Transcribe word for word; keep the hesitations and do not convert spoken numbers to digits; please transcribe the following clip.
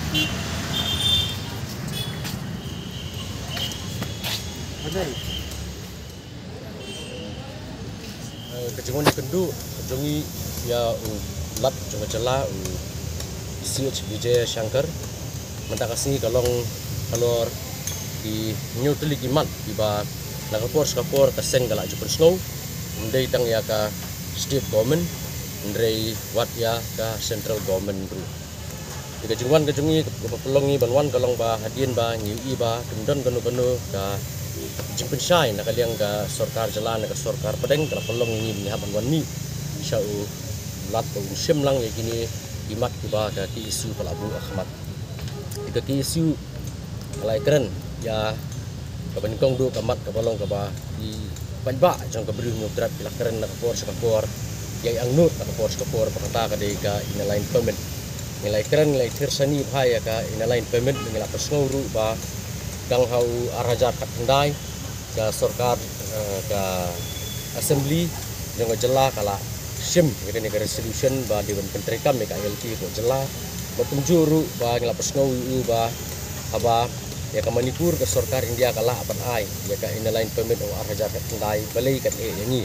Eh, ka jingwan ïakynduh jong ngi ïa u Lat jong ka jylla, u C H Vijayashankar. Mynta ka sngi ka long halor ki hynñiew tylli ki mat kiba na ka por sha ka por ka seng ka la ju pynsngew, ym dei tang ïa ka state government, hynrei wat ïa ka central government ruh. Te ka jingwan ka jong ngi kaba pynlong ngi ban wan ka long ba hadien ba ngi ïohi ba kim don kano kano ka jingpynshai na ka liang ka sorkar jylla, na ka sorkar pdeng, ka la pynlong ngi ban ïa hap ban wan mih sha u Lat ba un shim lang ïa kine ki mat kiba ka K S U ka la buh ha khmat. Te ka K S U ka la ïakren ïa kaba nyngkong duh ka mat kaba long kaba ki paidbah jong ka Bri u Hynñiewtrep ki la kren na ka por sha ka por, ki ïa angnud na ka por sha ka por, ba kata ka dei ka Inner Line Permit. Ngi la ïakren, ngi la ïathir shane bha ïa ka Inner Line Permit, ngi la pynsngew ruh ba dang ha u ar hajar khatkhyndai ka sorkar, eh, ka assembly jong ka jylla ka la shim ïa kane ka resolution ba dei ban pyntreikam ïa ka I L P ka jylla. Bad kumjuh ruh ba ngi la pynsngew ïa u ba haba ïa ka Manipur ka sorkar India ka lah ban ai ïa ka Inner Line Permit ha u ar hajar khatkhyndai, balei kan eh ïa ngi.